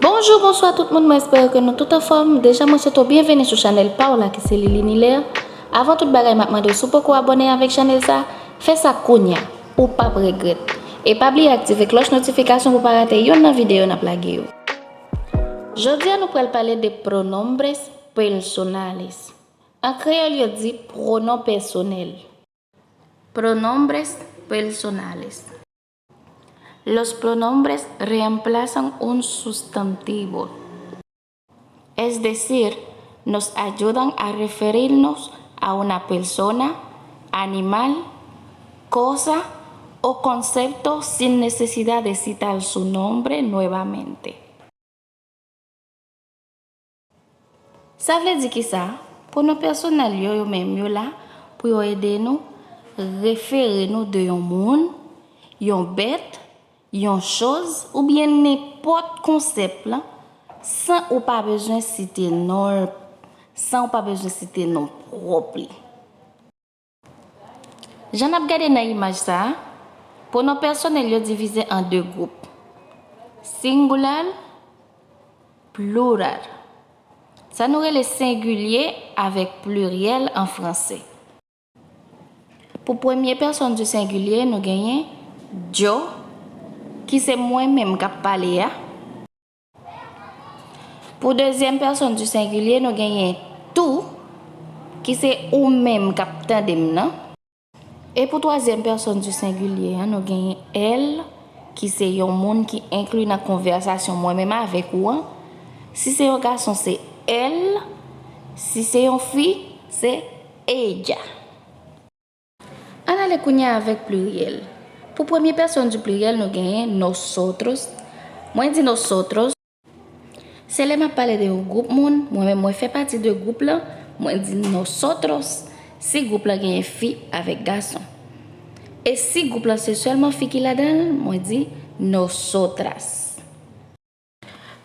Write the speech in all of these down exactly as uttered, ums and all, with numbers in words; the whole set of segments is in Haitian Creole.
Bonjou, bonswa tout moun, mwen espere ke nou tout anfòm. Deja, mwen swete w byenveni sou chanèl pa w la ki se Lili Niler. Avan tout bagay, m ap mande w, si w poko abòne avèk chanèl sa, fè sa kounya. Ou p ap regrèt. E pa bliye aktive klòch notifikasyon pou w pa rate yonn nan videyo n ap lage yo. Jodi a, nou pral pale de pronombres personales. An kreyòl, yo di pwonon pèsonèl. Pronombres personales. Los pronombres reemplazan un sustantivo, es decir, nos ayudan a referirnos a una persona, animal, cosa o concepto sin necesidad de citar su nombre nuevamente. Sa vle di kisa? Pwonon pèsonèl yo, yo menm, yo la pou yo ede nou refere nou de yon moun, yon bèt, yon choz, oubyen nenpòt konsèp la, san ou pa bezwen site non, san ou pa bezwen site non pwòp li. Jan n ap gade nan imaj sa a, pwonon pèsonèl yo divize an de gwoup, singular, plural. Sa nou rele sengilye avèk pliryèl an franse. Pou premye pèsòn di sengilye, nou genyen yo, ki se mwen menm k ap pale a. Pou dezyèm pèsòn di sengilye, nou genyen tu, ki se ou menm k ap tande m nan. E pou twazyèm pèsòn di sengilye an, nou genyen el, ki se yon moun ki enkli nan konvèsasyon mwen menm avèk ou an. Si se yon gason, se él. Si se yon fi, se ella. Ann ale kounye a avèk pliryèl. Pou premye pèsòn di pliryèl, nou genyen nosotros. Mwen di nosotros, se lè m ap pale de yon gwoup moun, mwen menm mwen fè pati de gwoup lan, mwen di nosotros, si gwoup lan genyen fi avèk gason. E si gwoup lan se sèlman fi ki ladan l, mwen di nosotras.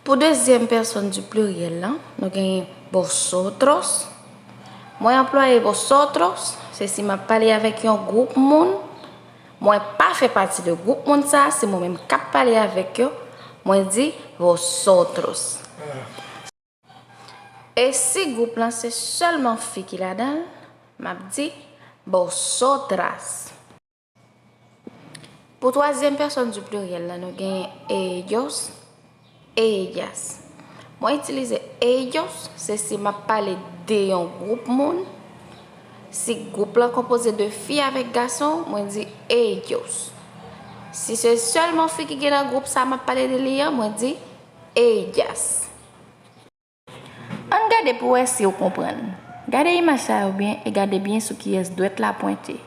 Pou dezyèm pèsòn di pliryèl lan, nou genyen vosotros. Mwen anplwaye vosotros, se si m ap pale avèk yon gwoup moun, mwen pa fè pati de gwoup moun sa a, se mwen menm k ap pale avèk yo, mwen di vosotros. E si gwoup lan se sèlman fi ki ladan l, m ap di vosotras. Pou twazyèm pèsòn di pliryèl la, nou genyen ellos, ellas. Mwen itilize ellos, se si m ap pale de yon gwoup moun. Si gwoup lan konpoze de fi avèk gason, mwen di ellos. Si se sèlman fi ki gen nan gwoup sa m ap pale de li an, mwen di ellas. Ann gade pou w wè si w konprann. Gade imaj sa yo byen e gade byen sou kiyès dwèt la pwente.